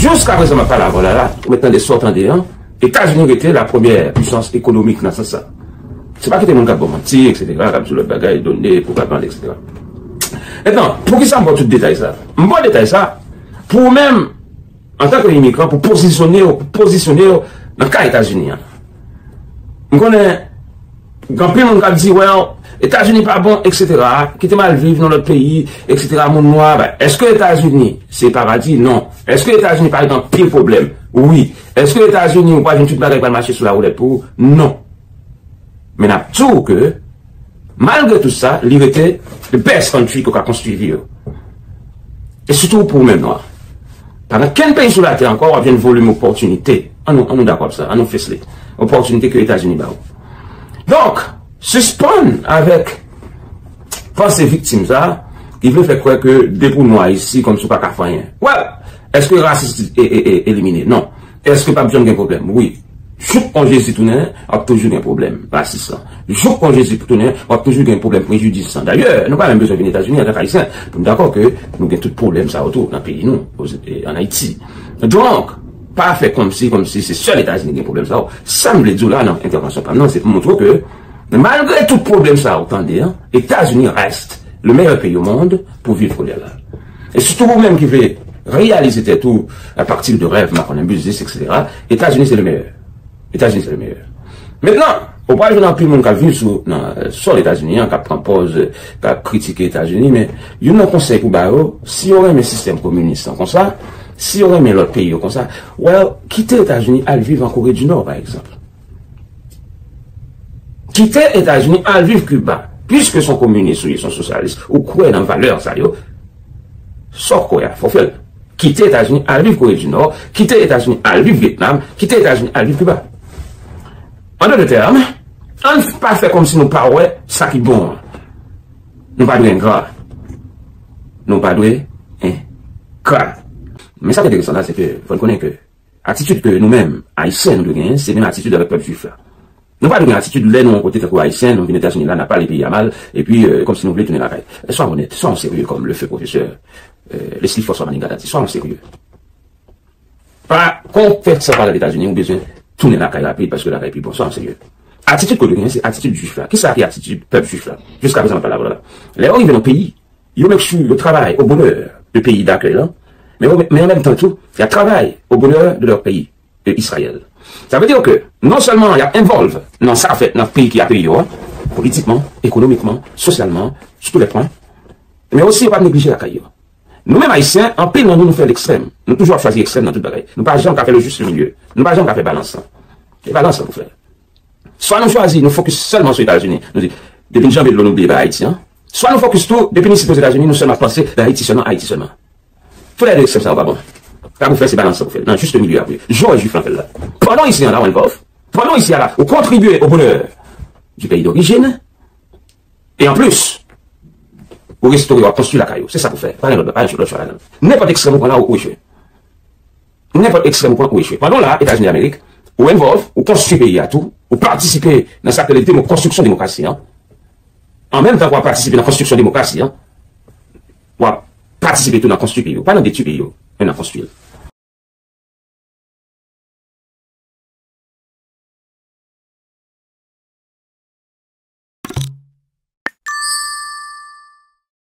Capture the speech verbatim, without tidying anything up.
Jiska prezan m ap pale avè w la, la, ou mèt tande sa w tande an, Etazini rete la premyè pwisans ekonomik nan sans sa. Se pa kite moun k ap ba w manti, eksetera, k ap di w lòt bagay, done, pwopagand, eksetera. Mentnan, poukisa m ba w tout detay sa? M ba w detay sa pou ou menm, antanke imigran, pou pozisyone w, pou pozisyone w nan ka Etazini an. M konnen gen anpil moun k ap di, well, Etazini pa bon, eksetera. Kite m al viv nan lòt peyi, eksetera. Moun nwa, ba, èske Etazini se paradi? Non. Èske Etazini pa gen anpil pwoblèm? Wi. Èske Etazini ou pa jwenn tout bagay pral mache sou lawoulèt pou ou? Non. Men n ap di w ke, malgre tout sa, li rete the best country ke w ka konstwi vi w. E sitou pou ou menm nwa. Pa gen kenn peyi sou latè ankò w ap jwenn volim opòtinite. An nou, an nou dakò ap sa, an nou fes li. Opòtinite ke Etazini ba ou. Donk, sispann avèk panse viktim sa, ki vle fè kwè ke depi w nwa isi, kòmsi w pa ka fè anyen. Well, èske rasis e, e, e, elimine? Non. Èske p ap janm gen pwoblèm? Wi. Jouk kon Jezi tounen, w ap toujou gen pwoblèm rasis lan. Jouk kon Jezi tounen, w ap toujou gen pwoblèm prejidis lan. Dayè, nou pa menm bezwen vin Etazini antanke Ayisyen pou n dakò ke nou gen tout pwoblèm sa yo tou nan peyi nou, oz- e, ann Ayiti. Donk, pa fè kòmsi, kòmsi se sèl Etazini ki gen pwoblèm sa yo. Sa m vle di w la nan entèvansyon pa m nan, se pou montre w ke, malgre tout pwoblèm sa yo, tande, an, Etazini reste le meilleur pays au monde pou viv kounye a la. E sitou ou menm ki vle reyalize tèt ou a pati de rèv, m pa konnen biznis, eksetera, Etazini se le meilleur. Etazini se le meilleur. Mentnan, ou pral jwenn anpil moun k ap viv sou nan sòl Etazini an, k ap pran pòz, k ap kritike Etazini, men youn nan konsèy pou ba yo, si yo renmen sistèm kominis lan konsa, si yo renmen lòt peyi yo konsa, well, kite Etazini, al viv an Kore di Nò, pa egzanp. Kite Etazini, al viv Kiba. Piske se yon kominis ou ye, se yon sosyalis, ou kwè nan valè sa yo, sa w kwè a, fò w fè l. Kite Etazini, al viv Kore di Nò, kite Etazini, al viv Vyetnam, kite Etazini, al viv Kiba. An dòt tèm, ann pa fè kòmsi nou pa wè sa ki bon an. Nou pa dwe engra. Nou pa dwe engra. Men sa ki enteresan la, se ke fò n konnen ke atitid ke nou menm, Ayisyen, nou dwe genyen, se menm atitid avèk pèp jwif la. Nou pa dwe gen atitid lè nou yon kote tankou Ayisyen, nou vin Etazini la, n ap pale peyi a mal, epi euh, kòmsi nou vle tounen lakay. Soyons honnêtes, soyons sérieux, comme le feu professeur euh, Leslie François Manigat a dit, soyons sérieux. Pa, kon w fè san pale Etazini, ou bezwen tounen lakay rapid, paske lakay pi bon, soyons sérieux. Atitid ke w dwe genyen, se atitid jwif la. Kisa ki atitid pèp jwif la? Jiska prezan, m ap pale avè w la. Lè yo rive nan peyi, yo make sure yo travay au bonheur de pays d'accueil lan, men, men an menm tan tou, y a travay au bonheur de leur pays, de Israël. Sa vle di ke non sèlman y ap involve nan sa k ap fèt nan peyi ki akeyi yo a, politikman, ekonomikman, sosyalman, sou tou lè pwen, men osi yo p ap neglije lakay yo. Nou menm Ayisyen, anpil nan nou, nou fè lekstrèm. Nou toujou ap chwazi ekstrèm nan tout bagay. Nou pa janm ka fè le juste milieu. Nou pa janm ka fè balans lan. E balans lan pou fè. Swa nou chwazi, nou fokis sèlman sou Etazini. Nou di, depi n janbe dlo, nou bliye bay Ayiti an. Swa nou fokis tou, depi n isi Ozetazini, nou sèlman panse bay Ayiti sèlman, Ayiti sèlman. Tou lè de ekstrèm sa yo pa bon. Sa pou fè se balans sa pou fè l. Nan juste milieu a pou ye. Jan jwif lan fè l la. Pandan w isi an la, w involve. Pandan w isi a la, ou kontribye au bonheur du pays d'origine. E an plis, ou restore, w ap konstwi lakay ou. Se sa pou fè. Pa gen lòt, pa gen lòt chwa ladan. Nenpòt ekstrèm ou pran la, ou, ou echwe. Nenpòt ekstrèm ou pran, ou echwe. Pandan w la, Etazini Damerik, ou involve, ou konstwi peyi a tou, ou patisipe nan sa k rele demo-, konstriksyon demokrasi an. An menm tan ke w ap patisipe nan konstriksyon demokrasi an, w ap patisipe tou nan konstwi peyi w. Pa nan detwi peyi w, men nan konstwi l.